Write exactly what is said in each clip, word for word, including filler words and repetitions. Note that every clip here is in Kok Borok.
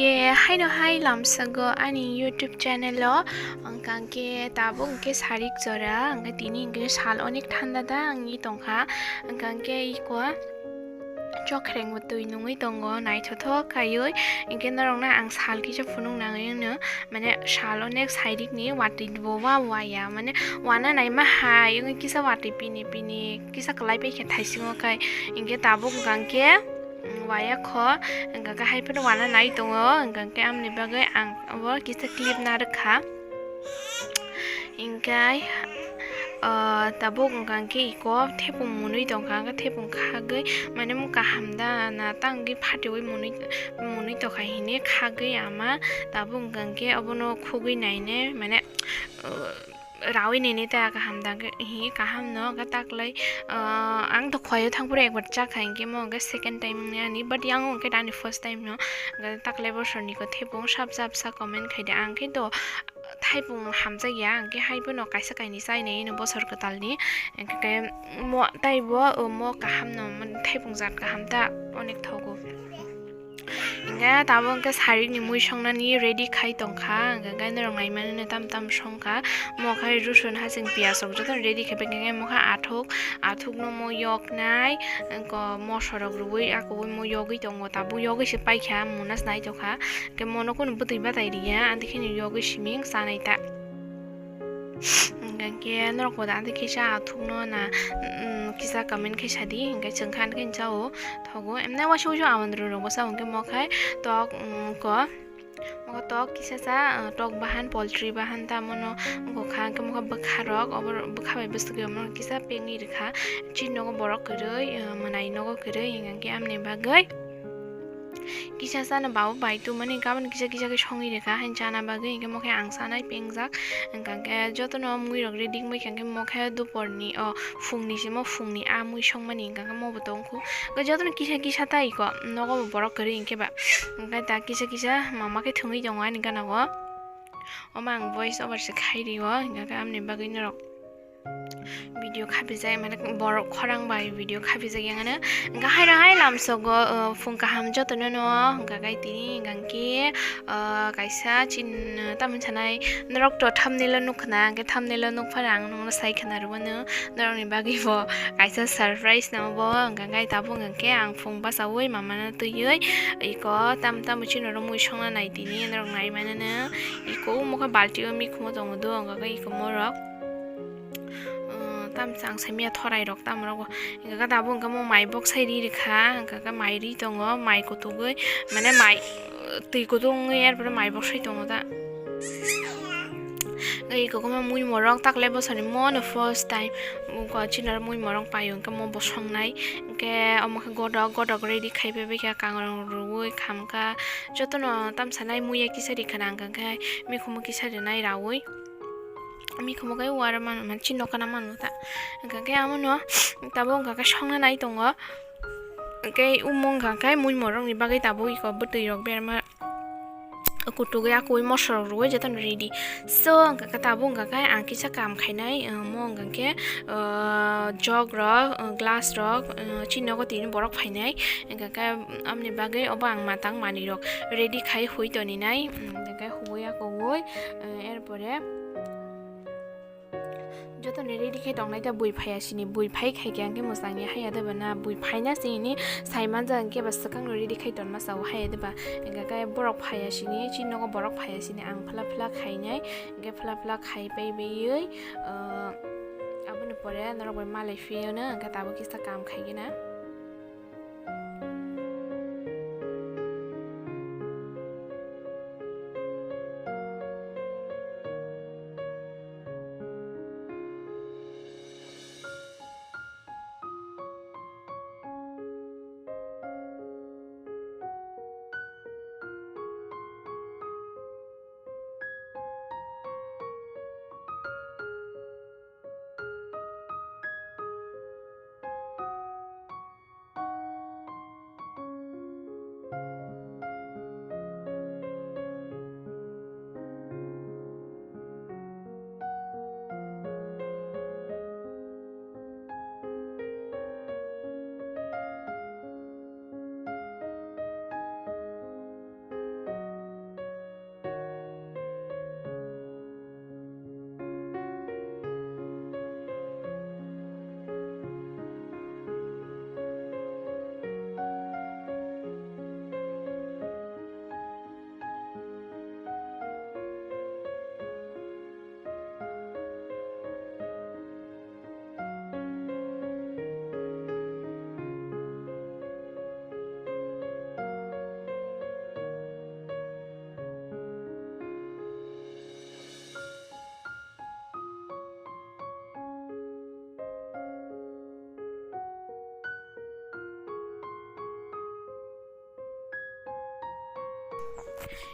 Ke haino hai lamsago ani YouTube channel o, hwnkha khe tabuk hwnkhe sarik jora, hwnkhe tini hwnkhe sal onek thanda da wngwi tongkha, hwnkha khe iko chokhreng bo twi nungwi tongo, naithothok khaiwi, hwnkhe norokno ang sal kisa phunuk nangwi wngno, mane sal onek sairik ni watwi bo wa waya, mane wana naima hai wngwi kisa watwi pini pini kisa kwlai paikha thaisingo khai, hwnkhe tabuk hwnkha khe. Mm, waya kho, hwnkha khe hai phano wana nai tongo, hwnkha khe amoni bagwi ang obo kisa clip narwkha. Hwnkhe, ah, tabuk hwnkha khe iko thepung mwnwi tongkha, hwnkhe thepung khagwi, mane, mung kaham da na tangwi phatiwi mwnwi, mwnwi tongkha hinwi khagwi ama tabuk hwnkha khe obono khugwi naine, mane, ah, rawi nini ta kaham da, hwnwi kaham no, hwnkhe taklai, ah, ang to khoyo thangphuru ekbar chakha, hwnkhe mo hwnkhe second time wngya ani, but yang hwnkhe ani first time no, hwnkhe taklai bosorni khe thepung sap sap sa comment khaidi, ang khe to thaipung hamjakya, hwnkhe hai phano kaisa kainwi chainai eno bosor kwtalni, hwnkhe mo taibo, oh, mo kaham no, thaipung jat kaham ta onek thogo. Hingke tabuk hingke sarik ni mui songnani ready khai tongkha, hingke norok naimanino tam tam songkha. Mo khai rosun hasing piyaj rok jotono ready khai pai khe mo kha athuk, athuk no mo yoknai, hingke moso rok rwui akubui mo yogwi tongo, tabuk yogwi se paikha, munas nai tongkha, hingke mono kunu bwtwi batai riya, antikheno yogwi siming chanai ta. Hingke norok bo da kisa athukno na, mm, kisa comment khe sadi, hingke chwng kha, hingke chao thogo. Emne waisa waisa amondro rok bwsa hingke mo khai tok, mm, ko, mo tok kisa sa, ah, tok bahan, poultry bahan ta mono wngkha kha, hingke mo kha bwkha rok, obo bwkha bai bwswk rok mono kisa pengwi rwkha. Chini nogo borok kwrwi, ah, mwnai nogo kwrwi, hingke amni bagwi. Kisa chana babo bai tumani gabani kisa kisa khe songwi rwkha, haini chana bagwi hwnkhe mo khe ang chanai pengjak. Hwnkha khe jotono mui rok ready wngwi kha, hwnkhe mo khe duporni, o, phungni simo phungni a mui songmani hwnkha khe mo bo tongkhu. Hwnkhe jotono kisa kisa tai kho, nogo bo borok kwrwi hwnkhe ba. Hwnkhe da kisa kisa mama khe thwngwi tongo ani gana o. Omo ang voice over se khai rio, hwnkha khe amni bagwi norok. Video khapijak, mane borok khorang bai video khapijak yang ano. Hingke haino hai lamsogo, uh, phung kaham jotono no, hingka khe tini hingka khe, uh, kaisa chin, uh, tamoni sanai norok to thumbnail o nukha na, hingke thumbnail o nukphano ang nokno sai khna rwmano, norokni bagwi bo kaisa surprise no bo, hingka khe tabuk hingke ang phung bachaui mamano twiwi iko tam tamo chini oro mui songna nai tini norok nai mano no, iko omo khe balti o mikhumo tongo do, hingka khe iko morok. Tam chang sai miya thorai rok tam rok hingka khe tabuk hingka mo mai bok sai ri rikha hingka khe mai ri tongo mai kutugwi mane mai twi kutung wngwi er pore mai bok sai tongo da. Iko khe mo mui morok takle bosoni mo no first time chini oro mui morok paio hingke mo bosong nai hingke omo khe godok godok ready khai pai bai kha kangrong rwui khamkha jotono tam sanai muiya kisa rikha na hingka khe mikhumu kisa rinai raui. Mikhumo khe uara mano, mane chini nokana mano ta. Hingka khe amo no tabuk hingka khe songna nai tongo. Hingke omo hingka khe mui morok ni bagwi tabuk iko bwtwi rok berma kutugwi akugwi moso rok rwui jotono ready. So hingka khe tabuk hingka khe ang kisa kam khainai, mo hingka khe, ah, jog rok, ah, glass rok, ah, chini nogo tini borok phainai. Hingka khe amoni bagwi obo ang matang manwi rok ready khai hui toni nai. Hingka khe huui akugwi, ah, er pore jotono ready khe tongnai ta bui phaiya sini, bui phai khai khe ang khe mwchang ya haiya deba na, bui phaina sini sai manja ang khe ba swkang no ready khai tonma sao haiya deba, hingka khe borok phaiya sini, chini nogo borok phaiya sini ang phla phla khainai, hingke phla phla khai pai baiwi, ah, aboni pore norok bai malai phiyano hingke tabuk kisa kam khaigena.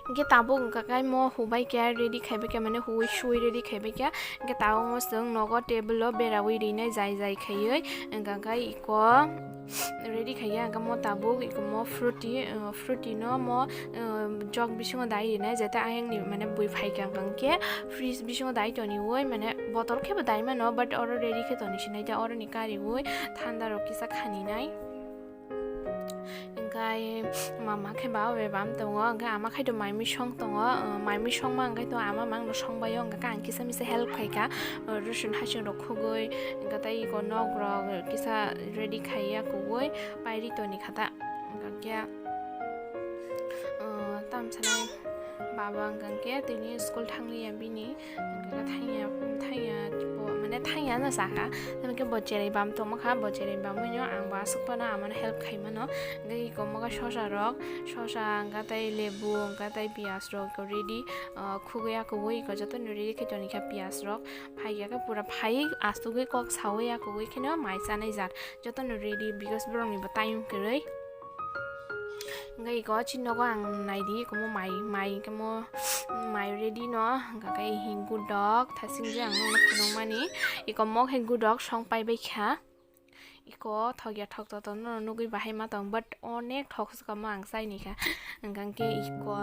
Hingke tabuk hingka khe mo hubai khe ready khaibai khe, mane huwi suwi ready khaibai khe. Hingke tabuk mo chwng nogo table o berawi rinai jai jai khaiwi. Hingka khe iko ready khaiya hingka mo tabuk iko mo fruity, uh, fruity no mo, uh, jog bisingo dai rinai, jate ayang ni mane bui phaikha hingka khe fridge bisingo dai toniwi, mane bottle khe bo dai mano, but oro ready khe toni sinai, te oro ni kariwi thanda rok kisa khaninai. Hingkai mama khe ba obe bam tongo, hingkai ama khai to mai mui song tongo, uh, mai mui song ma hingkai to ama mang no song bai o, hingka khe ang kisa misa help khai kha, uh, rosun hasing rok khugui, hingka tei iko nok rok kisa ready khai ya kugui pai ri toni kha ta, hingka khe, uh, tam sanai baba hingka khe tini school thang li ya bini. Hingke thangya, thangya, bo, mane thangya no saka. Hingke bo cherai bam tongma kha, bo cherai bamwi no ang bo aswk phano amano help khai mano. Hingke iko mo khe sosa rok, sosa hingka tei lebu, hingka tei piyaj rok iko ready, ah, khugui akugui iko joto no ready khe toni kha piyaj rok. Phai ya khe pura phai asugui kok saui akugui kheno mai chanai jar. Joto no ready because borok ni bo time kwrwi. Hingke iko chini nogo ang naidi, iko mo mai, mai, hingke mo mai ready no, hingka khe hing gudok, thasing je ang nokno phunukmani, iko mo khe gudok song pai bai kha, iko thokya thok toto no nugui bahai ma tong, but onek thok sukamo ang chai ni kha, hingka khe iko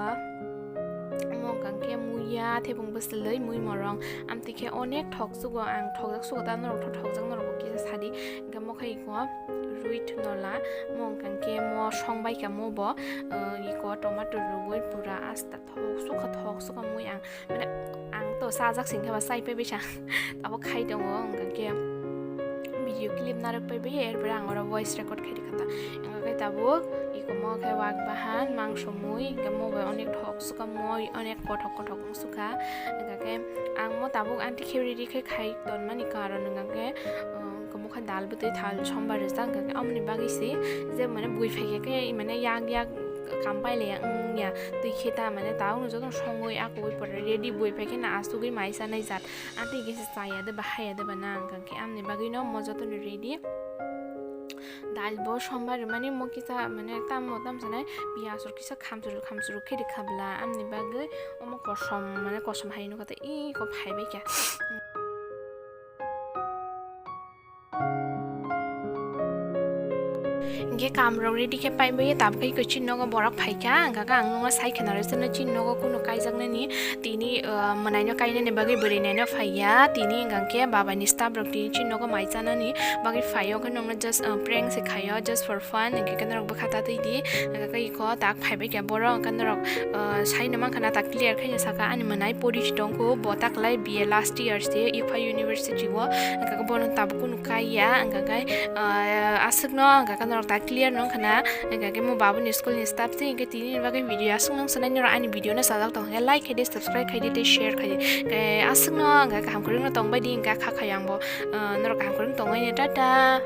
mo hingka khe muya thebung bwswlwi mui morong, amtwi khe onek thok sugo ang, thokjak sugo ta norok tho thokjak norok bo kisa sadi, hingke mo khe iko rui thunola, mo hingka khe mo song bai kha mo bo, uh, iko tomato rugui pura asta thok sukha thok sukha mui ang, mane ang to sajak sing khe ba chai pe bisa abo khai tongo hingka khe video clip narwk pai bai er pore ang oro voice record khai rikha ta hingka khe tabuk iko mo khe wak bahan mangso mui hingke mo bai onek thok sukha moi onek kothok kothok wng sukha hingka khe ang mo tabuk anti khe ready khe khai tonmani karon hingka khe, uh, Khe mokhe dal bwtwi thal sombar rijak, hwnkhe aboni bagwi se je mane bui phaikhe khe mane yak yak kam pailaiya wngya twi khe ta mane tabukno jotono songwi akugwi pore ready bui phaikhe na asugwi mai chanai jat atwi khe se chaya de ba haya de ba na wngkha khe amoni bagwino mo jotono ready. Dal bo sombar rwmani mo kisa mane tamo tamo sanai piyaj rok kisa khamchuruk khamchuruk khe rikha bla amoni bagwi omo kosom mane kosom hai nukha tei eko phaibai kha. Hingke kam rok ready khe pai bai tabuk khe chini nogo borok phai kha, hingka khe ang nungno sai khna rw chini nogo kunu kaijak nani tini, ah, mwnai no kainani bagwi bwrwi nai no phai ya, tini hingka khe baba ni staff rok tini chini nogo mai chanani bagwi phai o, hwnkhe nungno just, ah, prank se khai o just for fun, hingke khe norok bwkha ta twi di, hingka khe iko tak phai bai kha borok, hingke norok, ah, sai no mankha na tak clear khe saka ani mwnai pori si tongkho bo ta kwlai B A last year se Ifa University o, hingka khe bono tabuk kunu kai ya, hingka khe, ah, aswkno hingka khe norok ta clear no wngkha na, hingka khe mo babuni school ni staff se hingke tini ni bagwi video aswk nang sanai norok ani video no sajak tong khe like khai di, subscribe khai di tei share khai di, hingke aswkno hingka khe hamkhe no tong bai di hingka kha khai ang bo, ah, norok hamkhe no tong bai ni tata.